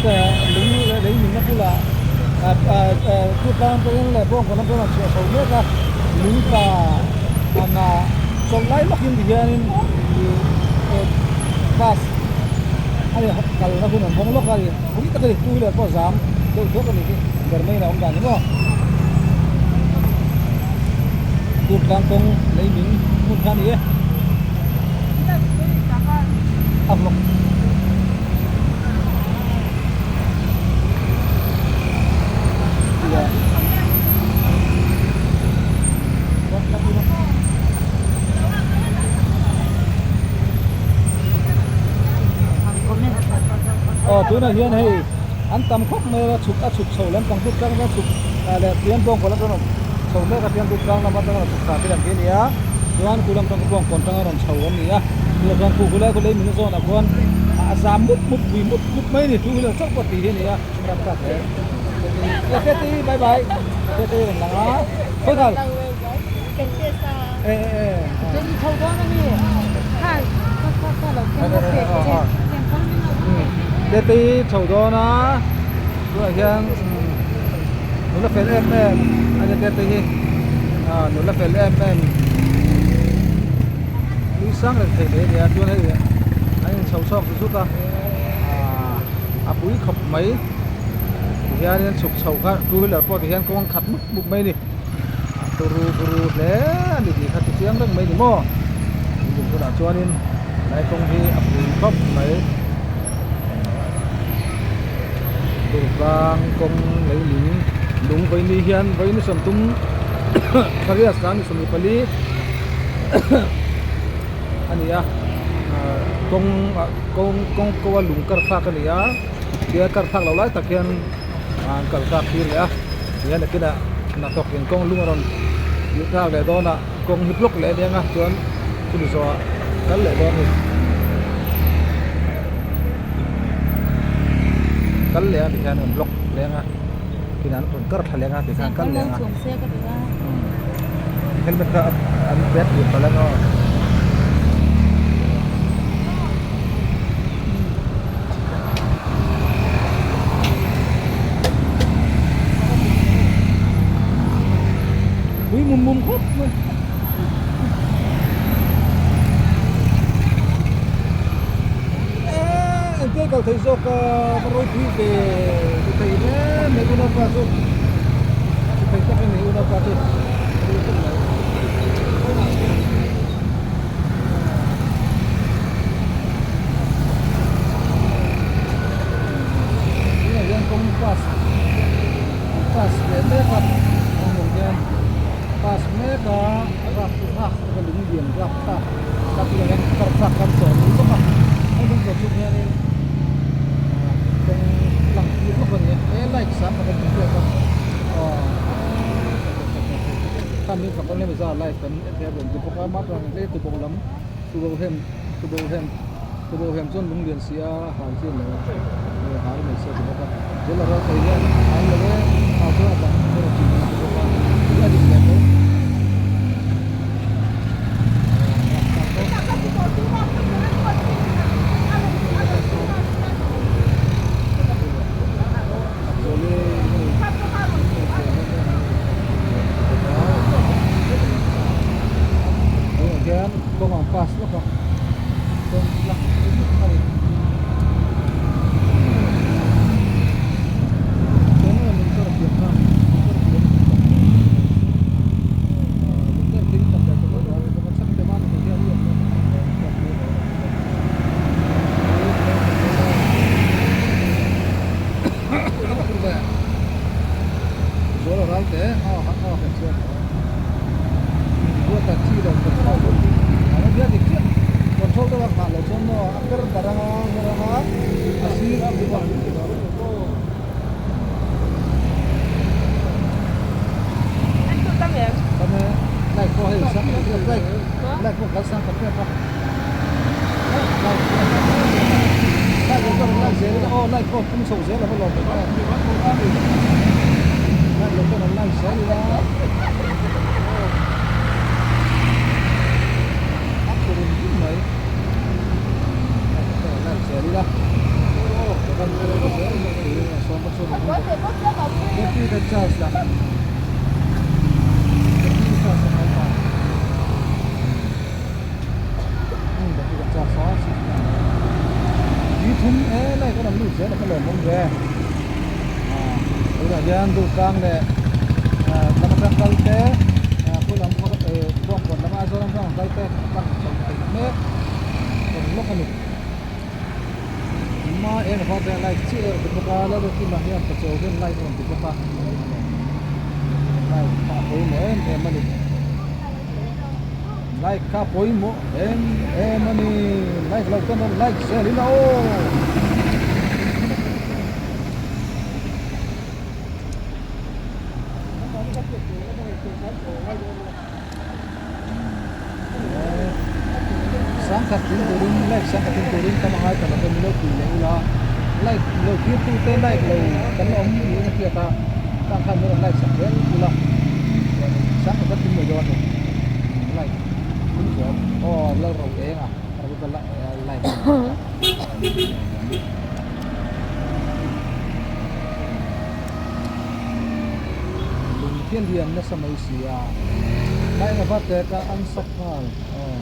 lung leh lei minna bulah Tutlang pawhin leh bawngkawn lam pawhin a chhuah chho mek a, lung tla a chawlh lai lawkin ti hianin ih bus a ni kalna hun an hawng lawk a ni pui tak a ni two wheeler pawh a zam deuh duak a ni hi ber maiin a awm dan ni maw Tutlang kawng lei min hmun kha a ni e a vlog. Aw tunah hian hei an tam khawp mai a chhuk a chhuk chho lampang tut tlang chuan chhuk ah leh pian bawngkawn atang rawn chho mek a pian tut tlang lam atanga rawn chhuk thla te ang hi a ni a chuan khu lampang khu bawngkawn atanga rawn chho an ni a tunah chuan khu khulai khu lei min zawnah khuan a zam mup mup pui mup mup mai a ni two wheeler chauh pawh tih hi a ni a ram tak hle e tete bye bye tete rawn lang a khawi nghal e e e tete chho dawn a tunah hian nula fel em em a nia tete hi nula fel em em nui sang reng thei mai a nia chuan hei an inchho chhuak zut zut a ahh a pui khawp mai tihianin chhuk chho kha two wheeler pawh tihian kawng khat mup mup mai a ni a turu buru hle a ni tih kha chu chiang reng mai a ni maw tun hunah chuanin helai kawng hi a pui khawp mai durtlang kawng leiling lung vawiini hian vawiini sawmthum pariat sang ni 24 a ni a ahh kawng ah kawng kawng ko a lung kar thlak a ni a tia kar thlak loh lai tak hian an kal thlak tir leh a tihian nakinah hnathawk in kawng lung a rawn tih thlak leh dawn a kawng hi block leh aniang a chuan chumi zawhah kal leh dawn a ni kal leh a tikhian an block leh ang a kinah an rawn kar thla leh ang a tikhan kal leh ang a helmet kha an pet tur palh ang aw. Pui mum mum khawp mai. Eee engtia kal thei zawk a va ropui ve ti thei hle mai unaupa chu ti thei tak a ni unaupa chu ropui khawp mai. Tunah hian kawng pass pass leh mek a a hmuh hian pass mek a rap thlak a lung lian rap thlak a tunah hian kar thlak kan chawh ni bawk a heng kan chawh chhung hianin ah kawng lang tir lawk a ni a he light sang tak a ni tep a aw khami fak awm hlem za light kan en thei a rawn ti bawk a mah chuan tlem tubauh lam tubauh hem tubauh hem tubauh hem chuan lung lian si a hal chi lo a hal mai se ti bawk a zel a ral thei hian hal lo e hal chuan a dang erawh chi ti bawk a tih a dik leh tho. Tunah hian kawng ang pass lawk a kawng lang a ni kawng em in kar pian kha motor pian a ni motor thing tam leh tawh lo a chhan te man hi a riak Zual a ral te a a kan chhiar ruat a chi lo control a lo biak dik chiah control deuh a nghah loh chuan maw a per darh anga her anga a sir a buk a. Tam e light pawh hei sang light light pawh kal sang ta tep a light light lo chuan light zel ila aw light pawh pung chho zel a va lawm ve light lo chuan an light zel ila a tha rum rum mai light zel ila aw kan zel. thum e like a rawn lut zel a ka lawmawm ve ah tunah hian duhtlang leh ah lam atang kal te ah khu lam eh bawngkawn lama Aizawl lam atang kal te a tlang chho theih mek tawn lawk a ni ma eng vak te like chiah a rawn ti bawk a Lalruatkima hian pachaw hian like a rawn ti bawk a like kha a pawimawh em em a ni. Like kha pawimawh em em a ni like lo ten rawn like zel ila aw. Sangkhat tling turin like sangkhat tling turin ka mangai ta lo ve milo tih leh ula like lo thlir tu te like lo kan la awm niin a hriat a tang khan min rawn like sak zel ula chuanin sangkhat kan tling mai dawn a ni like tling zuam aw lal ro eng a like Lung hi a lian nasa mai si a, Lainga va tek a an sak nghal aw.